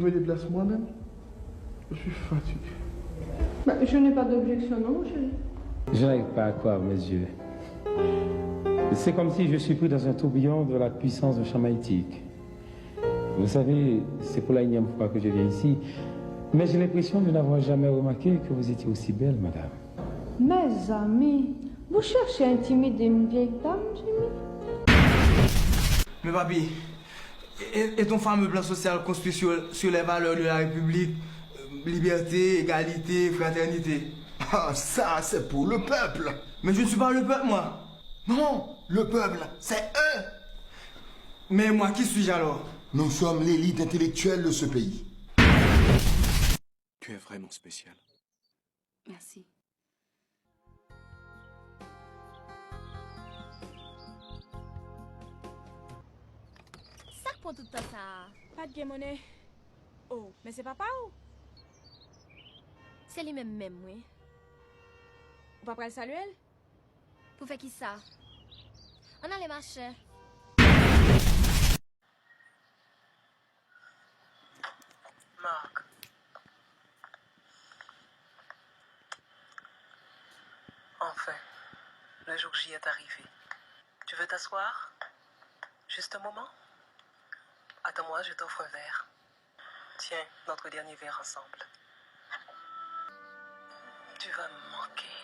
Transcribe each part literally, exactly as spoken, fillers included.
Je me déplace moi-même. Je suis fatigué. Bah, je n'ai pas d'objection, non, mon chéri. Je n'arrive pas à croire mes yeux. C'est comme si je suis pris dans un tourbillon de la puissance d'un champ magnétique. Vous savez, c'est pour la énième fois que je viens ici, mais j'ai l'impression de n'avoir jamais remarqué que vous étiez aussi belle, madame. Mezanmi, vous cherchez à intimider une vieille dame, Jimmy? Mais papi, et, et ton fameux plan social construit sur, sur les valeurs de la République, euh, liberté, égalité, fraternité. Ah, ça, c'est pour le peuple. Mais je ne suis pas le peuple, moi. Non, le peuple, c'est eux. Mais moi, qui suis-je alors? Nous sommes l'élite intellectuelle de ce pays. Tu es vraiment spécial. Merci. Sa k pran tout tan sa a? Pa t gen monnen. Oh, men se papa w? Se li menm menm, wi. Ou pa pral salye l? Pou fè kisa? Ann ale, machè. Marc. Enfin, le jour J est arrivé. Tu veux t'asseoir? Juste un moment? Attends-moi, je t'offre un verre. Tiens, notre dernier verre ensemble. Tu vas me manquer.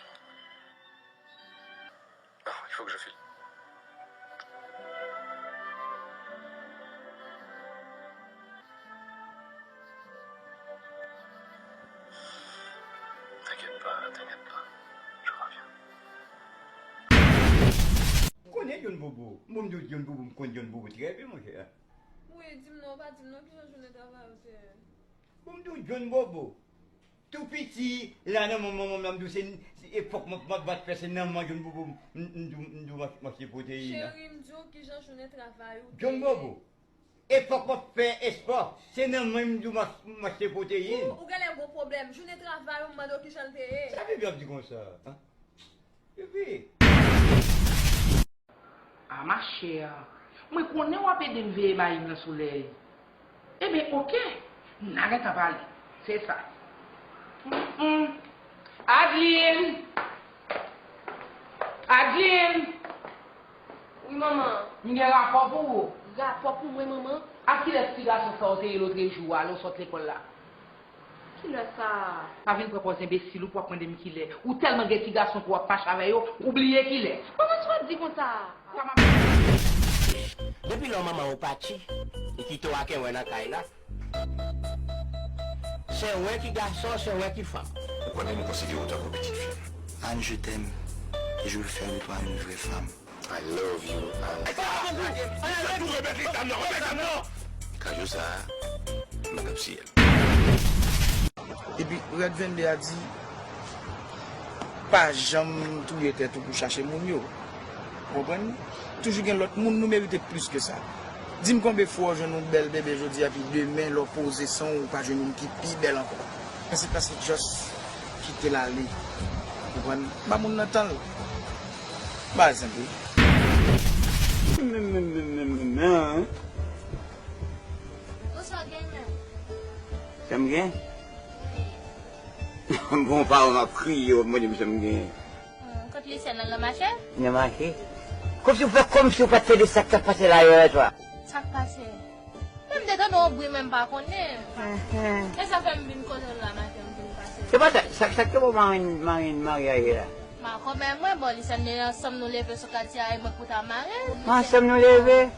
Ah, il faut que je file. T'inquiète pas, t'inquiète pas. Je reviens. M konnen John Bobo. Bon, m di w John Bobo, m konn John Bobo trè byen, monchè. Wi, di m non, pa di m non, kijan jounen travay ou te ye? Bon, m di w John Bobo. Tou piti, la nan manman, manman m di w se, se epòk m ap, m ap bat fè, se nan manman John Bobo m, m, m di w, m di w m ach-, m achte pwoteyin nan. Cheri, m di w kijan jounen travay ou te ye. John Bobo. Epòk m ap fè espò, se nan men m di w m ach-, m achte pwoteyin. Ou, ou genlè gon pwoblèm. Jounen travay ou, m mande w kijan l te ye. Sa Bibi ap di konsa, an? Bibi. Ah, ma chère, mwen konnen w ap ede m veye mayi m nan solèy. Ebyen, oke, n a gentan pale. Se sa. Mm, mm. Adeline! Adeline! Wi, manman. M gen rapò pou ou. Rapò pou mwen, manman? A kilè ti gason sa w te ye lotrejou a, lè w sot lekòl la? Kilè sa? Pa vin pran pòz enbesil ou pou w ap mande m kilè. Ou tèlman gen ti gason pou w ap mache avè yo, ou bliye kilè. Manman, sa w ap di konsa? Sa m ap... Depi lè manman w pati, li kite w ak Enwen nan kay la. Se Enwen ki gason, se Enwen ki fanm. Ou konnen m konsidere w tankou pitit fi m. Anne, je t'aime et je veux faire de toi une vraie femme. I love you, Anne. Kajou sa a, m p ap siye l. Epi Rèd venndè a di, pa janm touye tèt ou pou chache moun yo. Ou konprann? Toujou gen lòt moun, nou merite plis ke sa. Di m konbyen fwa w jwenn yon bèl bebe jodi a, epi demen lè w poze san w, ou pa jwenn youn ki pi bèl ankò. Prensip la se just kite l ale. Ou konprann? Ba moun nan tan l. Ba l senp wi. Men, men, men, men, men, men, men, men. Ou sa w genyen? Sa m gen? Bon, pa w m ap kriye, w ap mande m sa m genyen. Hmm, kot Lisyèn nan, nan mache? Nan mache? Kòmsi w fè kòmsi w pa t tande sa k t ap pase la yè, twa. Sa k pase? Men m te tande yon bri, men m pa konnen. Enhen. E sa fè m vin kote w la maten, m vin pase. Se pa sa, sa, sa k te bon marenn, marenn maryaj la? Ma kòmè mwen, bon, Lisyèn, men ansanm nou leve sou katye a, e mwen pou ta mare. Ansanm nou leve?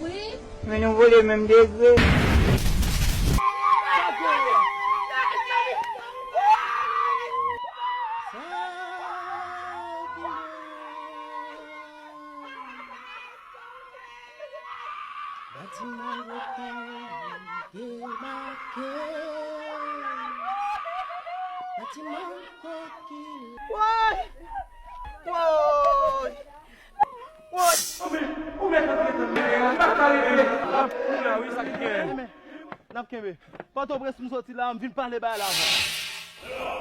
Wi. Men nou vole menm degre. Batiman lokal debake. Batiman kokil. Woy! Woy! Woy! Ou mèt antre tann mwen, m pa ka rete. N ap kouri la, wi, sa k gen. N ap kenbe. Pòtoprens m soti la, m vin pale bagay la avan.